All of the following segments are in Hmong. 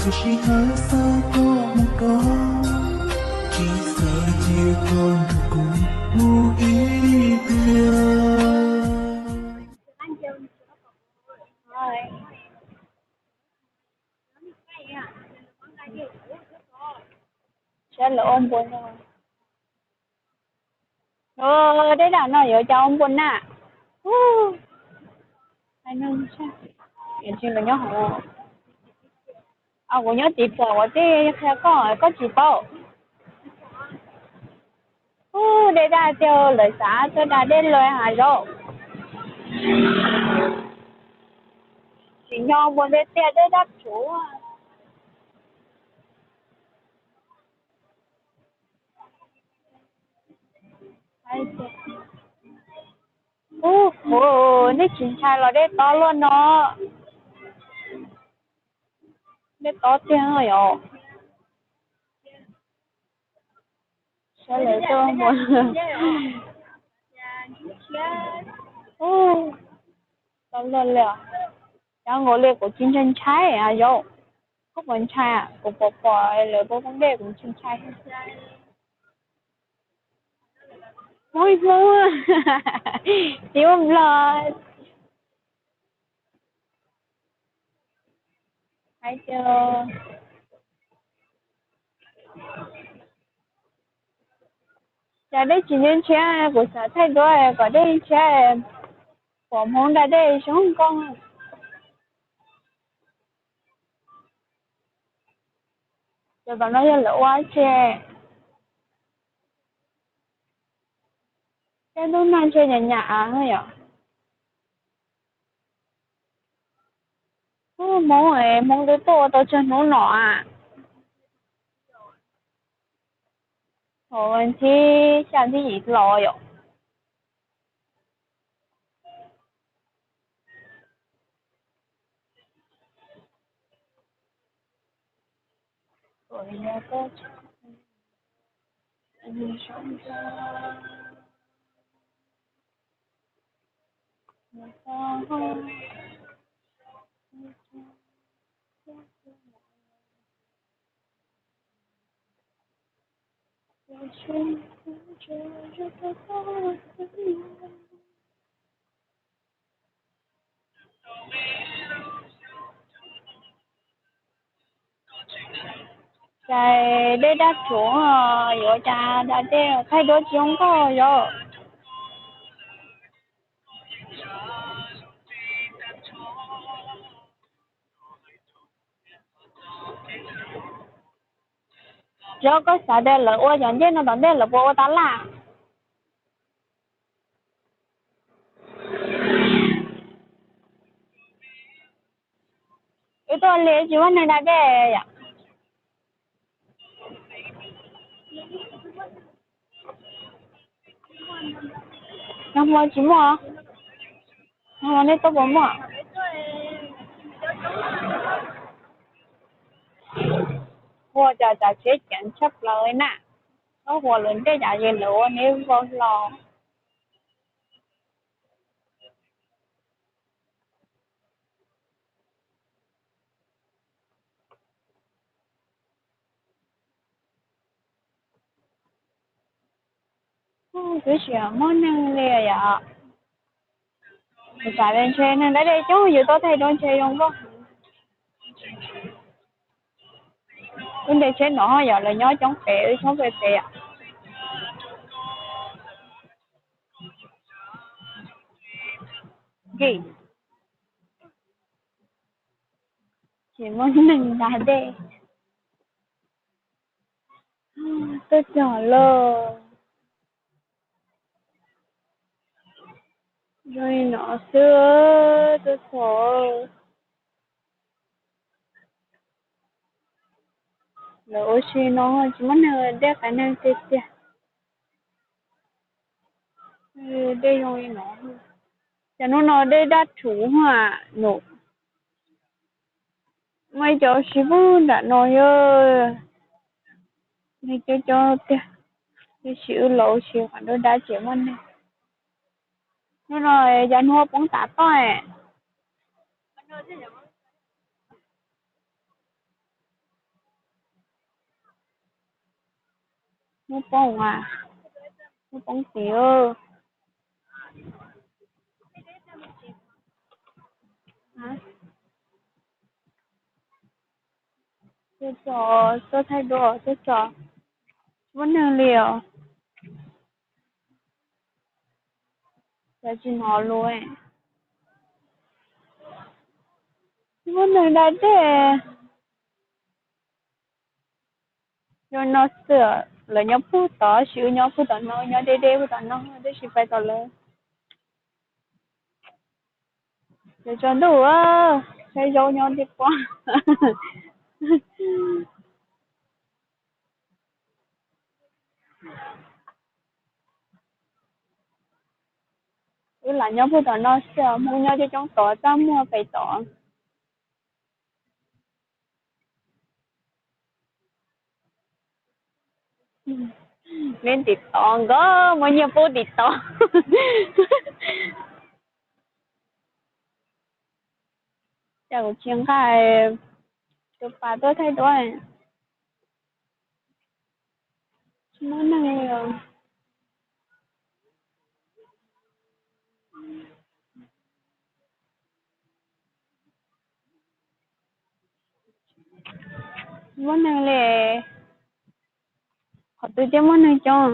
Kuv sib hawb xav koj mus koj, tsis xav cia koj nrog kuv mus ib tiag. Saib lawv ua npua no. Dej dam no yuav cas ua npua na. Tsis los nyob hauv, kuv nyob tim pom uas tej qhia koj, koj tsis paub. Ub, dej daj tiag, lawv xav tuaj da dej los hav zoov. Tsim nyog npua ntiag tiag, dej daj rhuv. Ub, nej tsis ntshai los dej tob luaj no. Dej tob tiag yom. Saib lawv tuaj mus. Ub, tob luaj li os. Cov nkaus li kuv tsis ntshai ntshai yom. Koj puas ntshai? Kuv pom pom lawv poob poob dej kuv tsis ntshai. Hmoob, Hmoob, tsis muaj Nplog. Hais tias cas dej tsis ntshiab ntshiab, kuv xav thaij duab kom dej ntshiab, pom Hmoob da dej zoo nkauj. Cov tom no yog lawv ua tsi? Tej hnub no ntshe nyam nyam yom. Hmoob, Hmoob twb tuaj ua tau tsawg hnub no a? Thaum thib xya thib yim los yom. Cas dej daj rhuv, yuav cas da dej, thaij duab tsis zoo nkauj yom. Yog koj xav tias lawv ua cov ncej no tom ntej lawv puas ua tas laj? Wb tuaj li tsis muaj neeg da dej yom. Nag hmo tsis muaj, nag hmo nej tuaj puas muaj? Ua cas tsav tsheb ceev tshaj plaws na. Ob huas lawv ntej cas ces lawv ua neb vau hlo. Twb tsis muaj neeg li yom. Kuv xav tias ntshe neeg da dej coob yus tuaj thaij duab ntshe zoo nkauj. Lub nte tsheb no yog lawv nyob coob pem, wb coob pem pem. Tsis muaj neeg da dej. Tuaj cog lauj. Zoo li no xwb, tuaj txog. Lawv ua si no tsis muaj neeg, dej qias neeg tiag tiag. Dej zoo li no, cas hnub no dej daj rhuv a nus. Muaj ib cov ua si puag nram no yog neeg coob coob tiag, tiam sis wb los ua si qhov nruab dab tseem muaj neeg. Hnub no cov hnub poob tav toj. Muab poob a, muab poob tim. Tuaj tso, tuaj thaij duab tuaj tso. Tsis muaj neeg li os. Cas tsis hnov lus. Tsis muaj neeg da dej. Nyob no xwb, lawv nyob puag tod, sis wb nyob puag tom no, nyob deb deb puag tom no, tab sis pais tom lawv. Ces tsaus ntuj, saib zaub nyob ntiaj pob. Wb lam nyob puag tom no xwb, Hmoob nyob coob coob tod, txaj muag pem tod. Neb tim tod nkawd muaj nyiaj pub tim tod. Cas kuv tsis nqa tus pas tuaj thaij duab. Tsis muaj neeg li os. Tsis muaj neeg li. Qhov twg thiaj muaj neeg coob?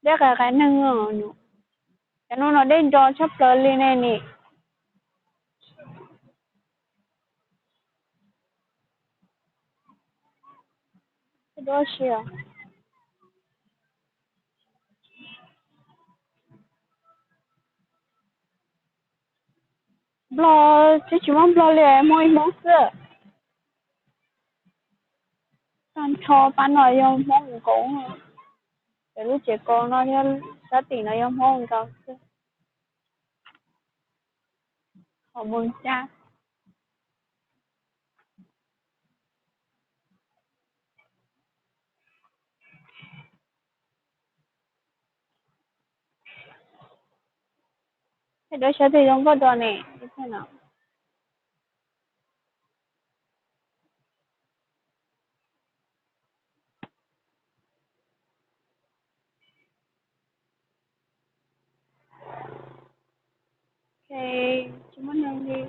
Dej qias qias neeg. Cov hnub no dej nro tshaj plaws li ne ni. Nplog twb tsis muaj nplog li, Hmoob ib Hmoob xwb. Tag nrho pab no yog Hmoob nkaus, ces lub tsev kaus no thiab sab tim no yog Hmoob nkaus xwb. Qhov Moos Cab. Thaij duab saib twg zoo nkauj dua ne. Tsis muaj neeg li.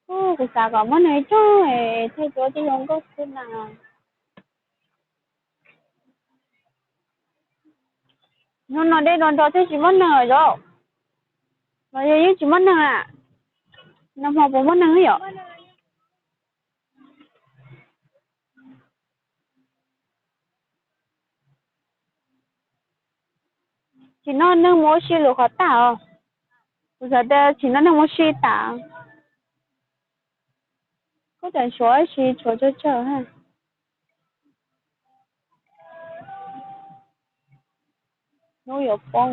Kuv xav kom muaj neeg coob es thaij duab thiaj zoo nkauj xwb na. Hnub no dej nro nro thiaj tsis muaj neeg os. Los yog yeej tsis muaj neeg na? Nag hmo puas muaj neeg yom? Tsis noj neeg mus ua si lawm qhov tas os. Kuv xav tias tsis noj neeg mus ua si tas. Koj cov Suav tab sis tshuav tsawg tsawg ha. Hnub yuav poob.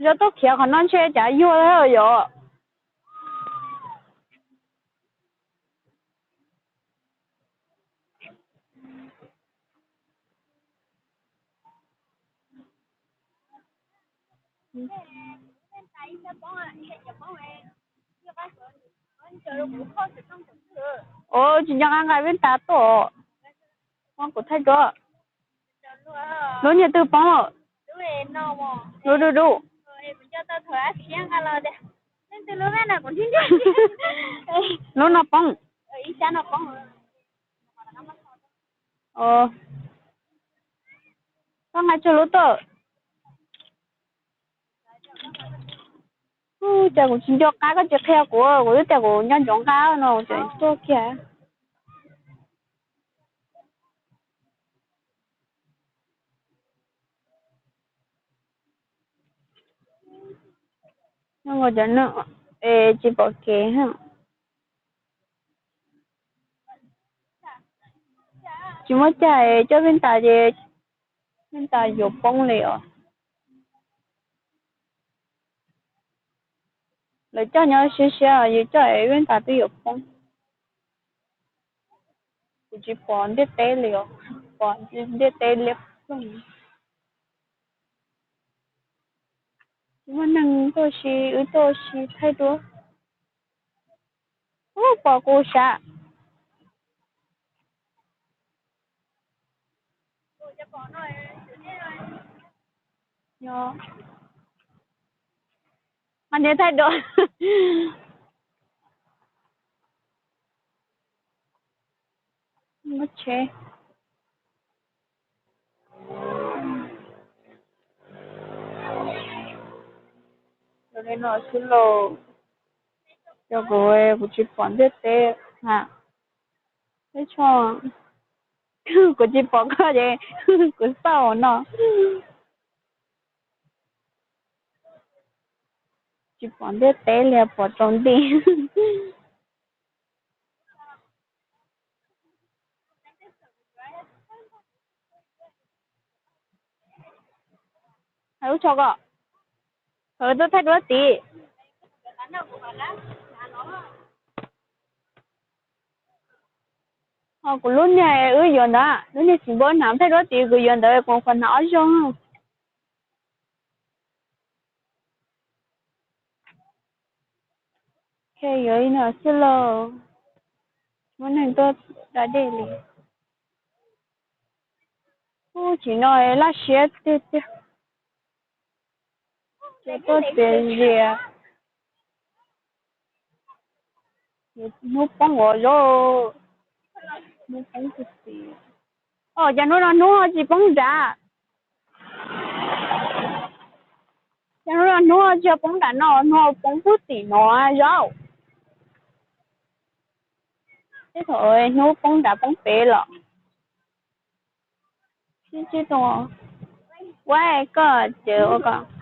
Yog tuaj khiav qhov no ntshe cas yuag yom. Ua tsis nco qab nqa vij tas tuaj, muab kuv thaij duab. Lub niag twg poob? Lub du du. Lub no poob. Koj nqa tsawg lub tuaj? Cas kuv tsis nco qab, koj tsis qhia kuv, kuv twb tias kuv nco ntsoov nqa no ces tuaj kiag. Cov no es tsis pom kev. Tsis muaj cag es coj vij tas ces vij tas yuav poob li os. Lawv coj nyob siab siab, yus coj es vij tas twb yuav poob. Kuv tsis pom ntiaj teb li os, pom ntiaj teb liab ploog. Muaj neeg tuaj si, wb tuaj si thaij duab. Ub, pom kuv sav. Mas nws thaij duab. Muaj tsheb. Li no xwb lauj. Cov kuv, kuv tsis pom ntiaj teb na. Teb tso, kuv tsis pom koj ces kuv xauj no. Tsis pom ntiaj teb li, pom tsaus nti. Hais ub tso kom, hais tuaj thaij duab tid. Ho kuv lub niag wb yuav ntawd, lub niag txiv npawb hnav thaij duab tid, kuv yuav ntawd kuv qhuav hnav ob zaug. Yuav li no xwb lauj. Muaj neeg tuaj da dej li. Ub, tsim no laj siab tiag tiag. Ces tuaj txias zias. Hnub poob ua zog, hnub poob tiag tiag. Os, cas hnub no hnub ho tsis poob nrad? Cas hnub no hnub ho tsis poob nram no, hnub poob pub tim no zaub. Tej thaum hnub poob nrad poob pem los. Sib ntsib tus, ua koj ces ua koj.